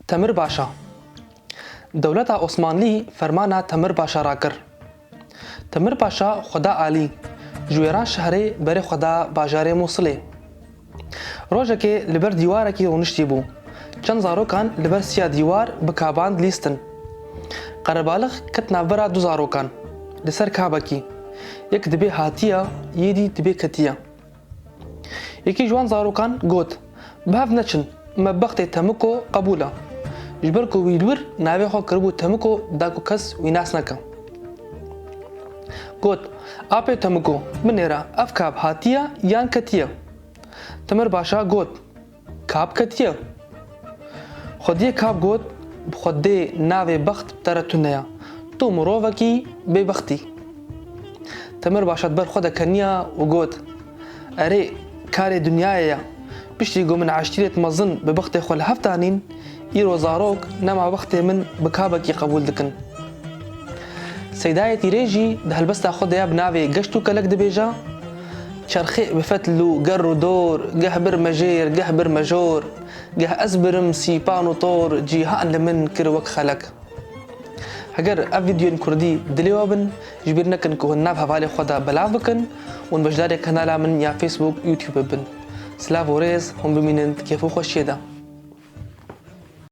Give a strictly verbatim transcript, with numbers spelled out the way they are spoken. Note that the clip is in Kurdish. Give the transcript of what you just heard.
Temir Paşa. Dewleta Osmanlî fermana Temir Paşa rakir. Temir Paşa xwe da alî, ji Wêranşehrê berê xwe da bajarê Mûsilê. Rojekê li ber dîwarekî rûniştî bû. Çend zarokan li ber siya dîwar bi kaban dilîstin. Qerebalix ket navbera du zarokan, li ser kabekî. Yek dibê hatiye, yê dî dibê ketiye. Yekî ji wan zarokan got, "Bi hev neçin, me bextê Temiko qebûl e." Ji ber ku wî li wir navê xwe kiribû Temiko, da ku kes wî nas neke. Got, "Apê Temiko, binêre, ev kab hatiye yan ketiye?" Temir Paşa got, "Kab ketiye." Xwediyê kab got, "Bi Xwedê navê bext bi te re tune ye. Tu mirovekî bêbext î." Temir Paşa di ber xwe de keniya û got, "Erê, karê dinyayê ye. Piştî ku min eştîrêt mezin bi bextê xwe li hev danîn, îro zarok nema bextê min bi kabekî qebûl dikin." Seydayê Tîrê jî di helbesta xwe de ya bi navê Geşt û Kelek dibêje, "Çerxê bi fetl û ger û dor, geh birme jêr, geh birme jor, geh ez birim sîpan û tor, cîhan li min kir wek xelek." Heger ev vîdeoyên kurdî dilê we bin, ji bîr nekin ku hûn nav hevalê xwe de belav bikin û hûn beşdarê kanala min ya Facebook, YouTube bibin. Silav û rêz, hûn bimînin di kêf û xweşiyê de.